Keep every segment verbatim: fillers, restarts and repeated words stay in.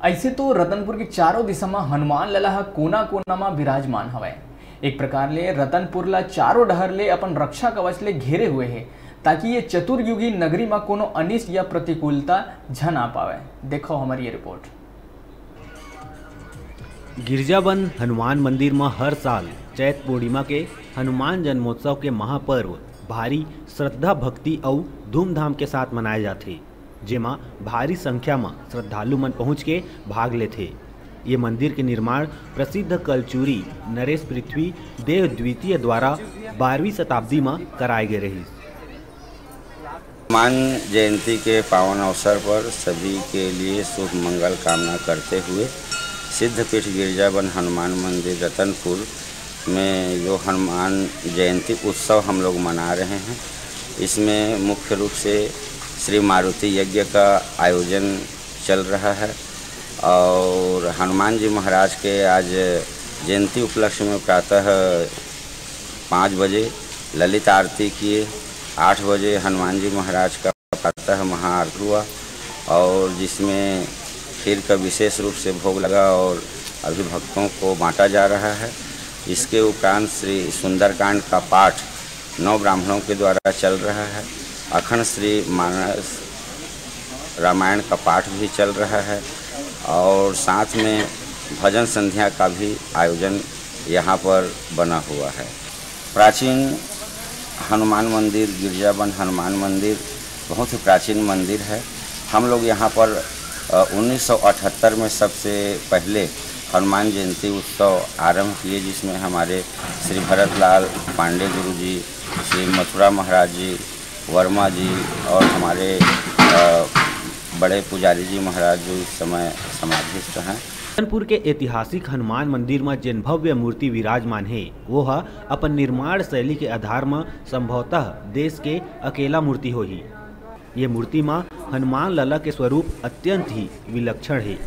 अइसे तो रतनपुर के चारों दिशा म हनुमान लला ह कोना-कोना म विराजमान हवय। एक प्रकार ले रतनपुर ला चारों डहर ले अपन रक्षा कवच ले घेरे हुए हे, ताकि ये चतुर्युगी नगरी म कोनो अनिष्ट या प्रतिकूलता झन आ पावय। देखो हमर ये रिपोर्ट। गिरजाबंद हनुमान मंदिर म हर साल चैत पूर्णिमा के हनुमान जन्मोत्सव के महापर्व भारी श्रद्धा, भक्ति अउ धूमधाम के साथ मनाए जाथे, जेमा भारी संख्या म श्रद्धालु मन पहुंच के भाग लेथे। ये मंदिर के निर्माण प्रसिद्ध कलचूरी नरेश पृथ्वी देव द्वितीय द्वारा बारहवीं शताब्दी म कराए गे रहिस। हनुमान जयंती के पावन अवसर पर सभी के लिए शुभ मंगल कामना करते हुए सिद्धपीठ गिरजाबंद हनुमान मंदिर रतनपुर में जो हनुमान जयंती उत्सव हम लोग मना रहे हैं, इसमें मुख्य रूप से श्री मारुति यज्ञ का आयोजन चल रहा है और हनुमान जी महाराज के आज जयंती उपलक्ष्य में प्रातः पाँच बजे ललित आरती किए, आठ बजे हनुमान जी महाराज का प्रातः महाआरती हुआ और जिसमें खीर का विशेष रूप से भोग लगा और अभी भक्तों को बांटा जा रहा है। इसके उपरांत श्री सुंदरकांड का पाठ नौ ब्राह्मणों के द्वारा चल रहा है। अखंड श्री मानस रामायण का पाठ भी चल रहा है और साथ में भजन संध्या का भी आयोजन यहाँ पर बना हुआ है। प्राचीन हनुमान मंदिर, गिरजाबंद हनुमान मंदिर बहुत ही प्राचीन मंदिर है। हम लोग यहाँ पर, अ, उन्नीस सौ अठहत्तर में सबसे पहले हनुमान जयंती उत्सव आरंभ किए, जिसमें हमारे श्री भरतलाल पांडे गुरु जी, श्री मथुरा महाराज जी, वर्मा जी और हमारे, अ, बड़े पुजारी जी महाराज जो इस समय समाधिस्थ हैं। रतनपुर के ऐतिहासिक हनुमान मंदिर म जेन भव्य मूर्ति विराजमान हे, वो ह अपन निर्माण शैली के आधार म संभवतः देश के अकेला मूर्ति होही। ये मूर्ति म हनुमान लला के स्वरूप अत्यंत ही विलक्षण हे,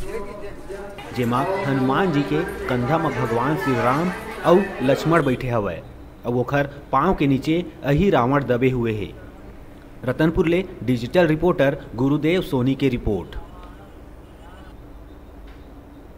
जेमा हनुमान जी के कंधा म भगवान श्री राम अउ लक्ष्मण बैठे हवय, अउ ओखर पांव के नीचे अही रावण दबे हुए हे। रतनपुर ले डिजिटल रिपोर्टर गुरुदेव सोनी के रिपोर्ट।